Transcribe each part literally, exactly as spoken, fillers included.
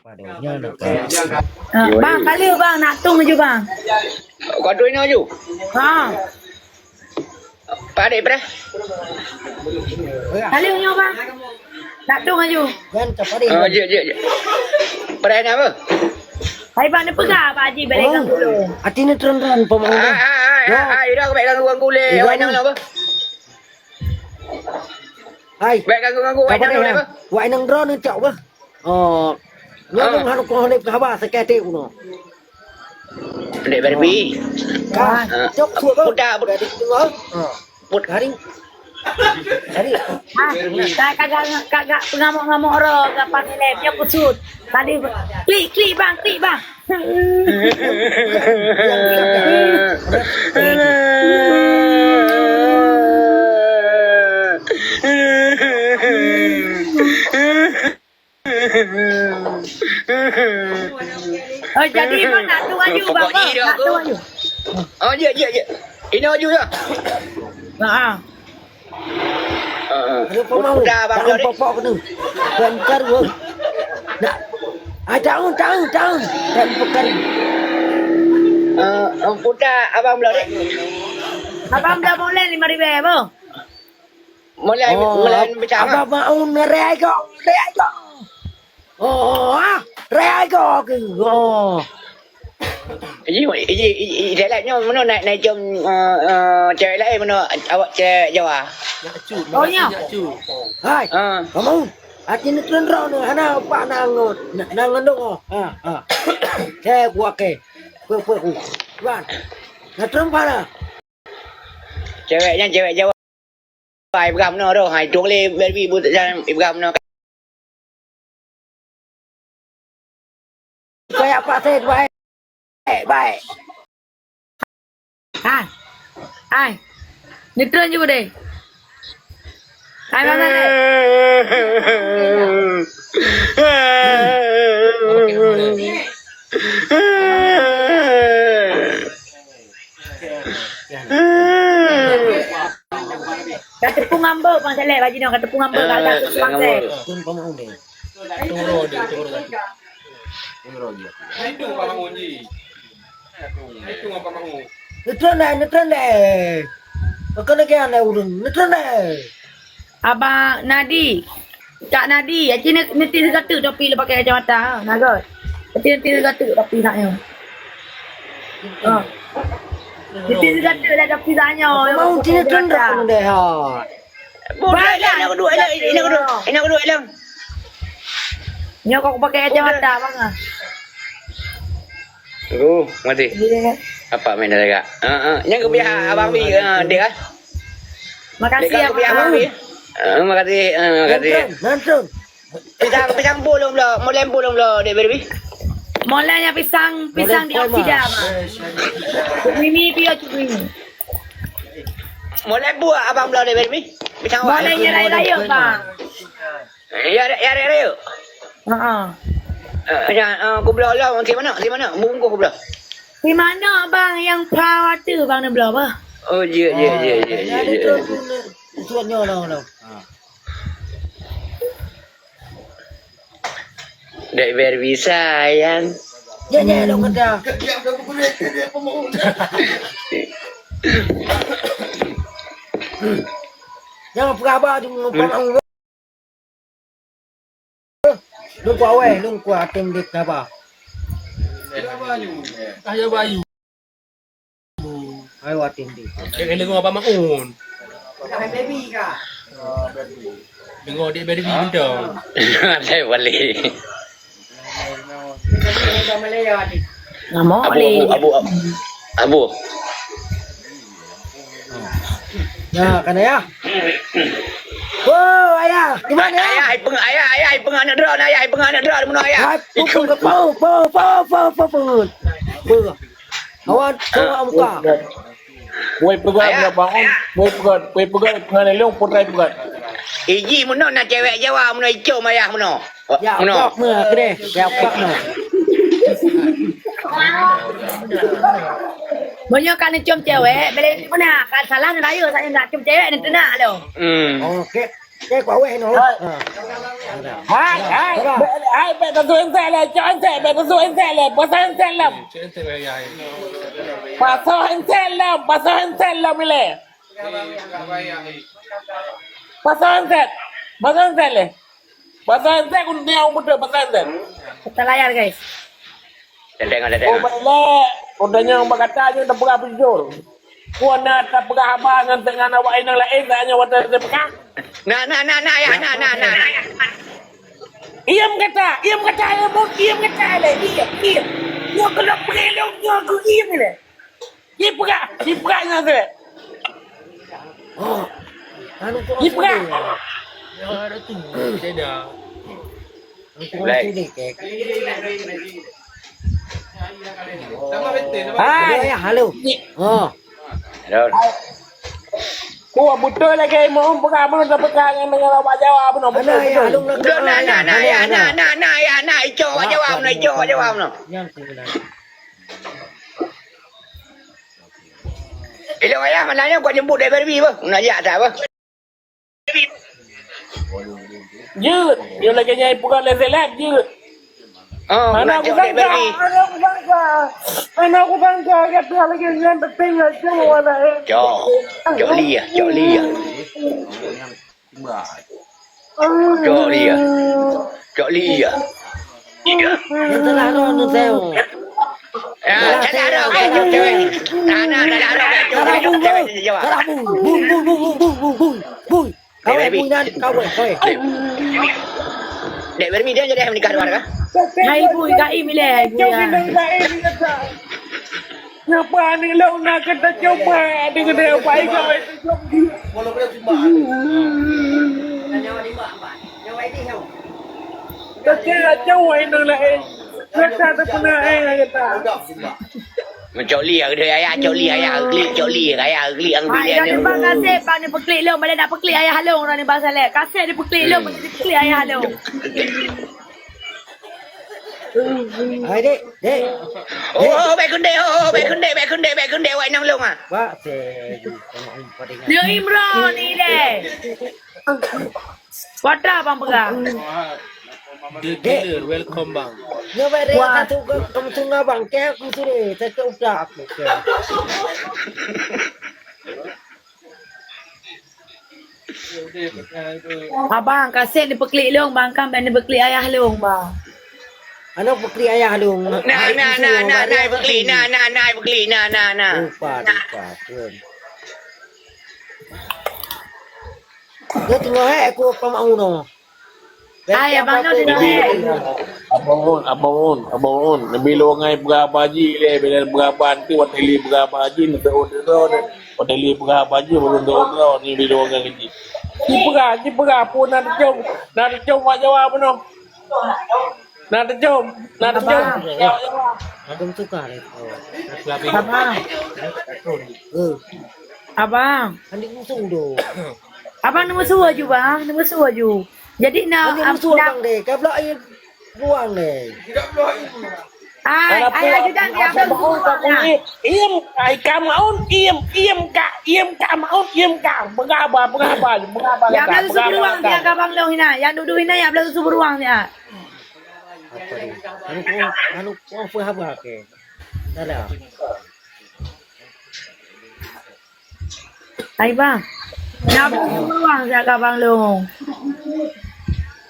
Ah, bang, kali bang, nak tung aju bang. Kau tung aju? Ha. Padek preh. Kali nyoe bang. Nak tung aju. Kan tak padek. Oh, je, je, je. Preh ni apa? Hai bang, ni peugah Pak Haji balik kan dulu. Hati ni terang-terang pemang. Ah, ah, ah, ah, ah, dah baik ganggu-ganggu leh. Awak nang apa? Hai. Baik ganggu-ganggu, awak nang apa? Awak nang drone ni cok bah. Oh. Nyoe harus kau lep haba sakét hati uno. Dek Barbie. Ka, cok suat tu. Putar, putar. Put. Hari. Hari. Ah, ka, ka, ka, ka, ka pengamuk-ngamuk roh, ka pakai lem, dia kusut. Tadi, klik, klik bang, klik bang. Oh, jadi bang, nak tu aju, bang, bang. Nak tu aju. Oh, ya, ya, ya. Ini aju ya. Ha. Ada pemau. Dah, bang, dah, popok tu. Bukan karu. Nak. Ah, tahun, tahun, tahun. Dan bukan. Eh, putar abang belah, dek. Abang belah boleh lima ribu, bang. Mulai, oh, mulai pecah, abang maun raya kok, raya kok. Oh, ah, raya kok ke? Oh. Iji, iji, iji, iji, iji, nyoe meunoe nak, nak jom, eh, eh, cewek lain meunoe awak cewek Jawa. Oh, ya. Hai, ah. Kamu, hati ni tuan roh ni, hana apa nak ngut, nak, nak ngandung, oh. Ha, ha. Saya buat ke, pe, pe, ku. Tuan, nak terang pada. Cewek nyan cewek Jawa. Ibrahim no roh, hai tuang le Barbie buat jangan Ibrahim no. Kayak Pak Said baik. Baik. Hai. Hai. Neutron je deh. Hai, mana deh? Ka teupeue ngambek, Bang Saleh, bak jinoe ka teupeue ngambek, ka, ka teupeue ngambek. Neutron deh, neutron deh. Bukan lagi aneuk ureueng, neutron deh. Abang Nadi. Kak Nadi, aci ni, ni ti sigateuk tapi le pakai kacamata, ha, na göt. Aci ni ti sigateuk tapi nak nyoe. Ha. Ni ti sigateuk lah tapi nak nyoe. Mau ti ni tunduk deh, ha. Boleh lah, nak kedua, nak, nak kedua, nak kedua lah. Nyoe kau pakai kacamata, bang, ah. Tunggu, mati. Iya. Apa main dah lagak? Ha, ha. Nyang kebiah abang bi, ha, dia, ah. Makasih, dek, abang. Kebiah abang bi. Ha, makasih, ha, makasih. Nantun, nantun. Pisang, pisang pulung blo, molem pulung blo, dek Barbie. Molem nyang pisang, pisang di Oksida, Bang. Cik Mimi, pia Cik Mimi. Molem buah abang blo, dek Barbie. Pisang molem nyang raya-raya, Bang. Ya, ya, ya, ya. Ha. Eh, ya, eh, kubloe lah, si mana? Si mana? Bungkuh kubloe. Si mana, bang, yang pawat tu, bang, nak bloe apa? Oh, ya, ya, ya, ya, ya, ya. Tuan nyoe lah, lah. Dek Barbie sayang. Ya, ya, dong kata. Jangan peraba tu, ngomong. Lôn kuah wéh, lôn kuah ateueh dek haba. Hai watèe dek. Dek kena ngomong Abang Maun. Dengar dek beri bintang. Saya balik. Nama Abu, Abu, Abu, Abu. Ya, kan, Ayah? Oh, Ayah, di mana, Ayah? Ayah, hai peng-, Ayah, Ayah, hai pengah aneuk droe, Ayah, hai pengah aneuk droe, di mana, Ayah? Hai, pung, pung, pung. Awan, coba muka. Woi, peugah, Ayah, peugah, bangun. Ayah. Woi, peugah, woi, peugah, peugah, lelong, putai peugah. Iji meunoe na cewek Jawa, meunoe icom Ayah meunoe. Ya, meunoe. Pak meuh, kedeh. Ya, pak meuh. Meunyoe ka neucom cewek, boleh di mana? Ka salah neurayeuk, saat nyoe nak com cewek, neuteunak lom. Hmm. Oke. Eh, kuat weh noh. Hai. Ha. Hai, hai. Sabar. Hai, bèk tasuh handset lé, cok handset, bèk tasuh handset lé. Pasoe handset lom. Cok handset lé, ya. Pasoe handset lom, pasoe handset lom ilèe. Pasoe handset. Pasoe handset lé. Pasoe handset ku tanyong beutôi, pasoe handset. Kita layar, guys. Teng, teng, teng. Oh, baiklah. Ku tanyong bak gata nyoe tapeugah beujur. Ku hana tapeugah haba ngon, ngon awak inong laén, tanyoe watèe tapeugah. Na, na, na, na, ya, na, na, na, na. Iem gata, iem gata, iem, iem gata lé, iem, iem. Nyoe keuneuk peureulee, nyoe keu iem lé. Jipeugah, jipeugah nyan seueh. Oh. Anu tu jipeugah. Maksudnya. Ya, ada tu. Beda. Anu tu maksudnya, kek. Hai. Ya, ya, halo. Oh. Halo. Ku beutôi lagèe Imum peugah, belum tapeugah ngon awak Jawa, belum. Halo, beutôi, ya, beutôi. Halo, halo. Udah, na, na, na, ya, na, na, na, ya, na, icok awak Jawa, na, icok awak Jawa, na. Yang tu benar. Ilôn ayah malam nyoe kujak jemput Dek Barbie beuh. Nak jak that beuh. Jeuet. Nyoe lagèe nyan peugah lé seleb, jeuet. Oh, hana kusangka, hana kusangka. Hana kusangka, kata lagèe nyan, tapi nggak jauh lah, eh. Cok. Cok Li ya, Cok Li ya. Cok Li ya. Cok Li ya. Yang telah roh nu saya. Ya, telah roh, telah roh. Nah, nah, telah roh. Cok Li ya. Bung, bung, bung. Kawai, bui nan, kawai, kawai. Dek Bermi dia jadi menikah dua kah? Hai bui, gai milih hai bui ya. Napa ni lo nak kita coba dengan apa itu? Tapi ada cowok yang lain. Kita ada pernah eh kita. Cok Li, ada ayah, Cok Li, ayah, klik, Cok Li, ayah, klik, ang klik. Hai, dah timbang kasih, bang ni peklik lom, boleh nak peklik ayah long, orang ni bang Saleh. Kasih dia peklik lom, boleh dia peklik ayah long. Hai, dek, dek. Oh, oh, baik kundai, oh, oh, baik kundai, baik kundai, baik kundai, awak nang long ah. Wah, saya. Dia Imran ni deh. Watra bang pegang. The dealer, welcome bang. Nyoe bak raya satu ke, kamu tunggu bang, ke aku suruh, saya ke udah aku ke. Abang, kasih ni peklik long bang, kan bang ni peklik ayah long bang. Ano peklik ayah long? Nah, nah, nah, nah, nah, peklik, nah, nah, nah, peklik, nah, nah, nah. Lupa, lupa, pun. Dia tengah eh aku apa mau no. Hai, abang no tengah eh. Abang Un, Abang Un, Abang Un. Nabi lo ngai peugah baji le, bila peugah ban tu, wat li peugah baji, ni tu, tu, tu. Wat li peugah baji, baru tu, tu, ni bilo ngai gaji. Ni peugah, ni peugah pun nak tejom, nak tejom wak Jawa pun no. Nak tejom, nak tejom. Abang. Abang tukar eh. Abang. Eh. Abang. Adik musuh tu. Abang nombor dua ju bang, nombor dua ju. Jadi na. Adik musuh na, bang deh, kau blok air buang deh. Ai, ai ajudan dia abang. Im, ai kamaun, im, im ka, im kamaun, im ka. Peugah apa, peugah apa, peugah apa. Ya belum susu beruang dia abang dong hina. Yang duduk hina ya belum susu beruang dia. Apa ni? Anu, anu, anu, apa ke? Dah lah. Hai bang. Nabang ruang siap ka bang long.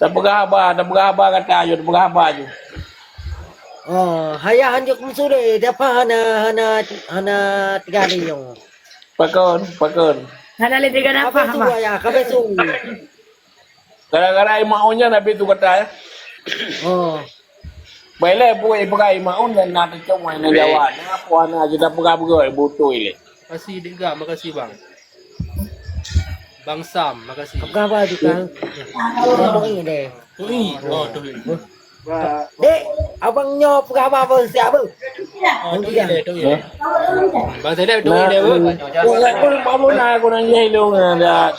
Tapeugah haba, tapeugah haba gata ju, tapeugah haba ju. Oh, hayah hanjeuet meusudé, dapa hana, hana, hana tiga hari nyoe. Pakon, pakon. Hana lé tiga nafah, Abang. Ayah, ka besu. Gara-gara imaun nyan habéh tu gata, ya. Oh. Baiklah, buat peugah imaun dan nak teucok main Jawa. Nah, puan aja dah peugah-peugah, beutôi lé. Makasih, Dek Gam. Makasih, Bang. Bang Sam, makasih. Peugah apa juga? Ui, oh, tu. Dek, abang nyoe peugah apa, apa siap, apa? Oh, tu ya, tu ya. Bang Sam, tu ya, apa? Aku nak, aku nak nyanyi dong, dah.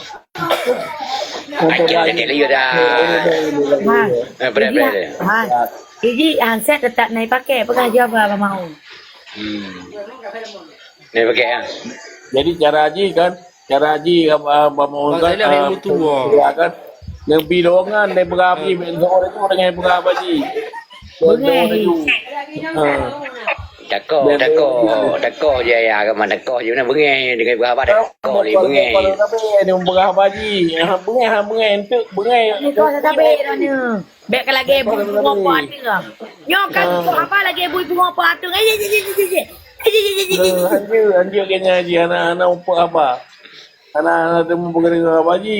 Ajar dia liur dah. Ha. Eh, berat, berat dia. Ha. Jadi, handset tetap naik pakai, peugah je apa, apa mau. Hmm. Naik pakai, ya. Jadi, cara haji kan, cara haji, apa, apa mau kan, ah, ilmu tu, ah, ya kan. Neubi lowongan daripada Haji, bèk neusoe laju dengan daripada Haji. Beungèh. Ha. Tako, tako, tako je ya, agama tako je na beungèh dengan berapa tako le beungèh. Kalau tapi ni berapa Haji? Ha, beungèh, ha, beungèh, entuk beungèh. Ni kau tak tabe dah ni. Bèk ka lagèe bui pungo po ateuh. Nyoe kan kok apa lagèe bui pungo po ateuh. Eh, ye, ye, ye, ye, ye, ye. Eh, ye, ye, ye, ye, ye, ye. Eh, anjir, anjir kayaknya Haji, anak-anak umpuk apa? Anak-anak temu bergerak apa Haji?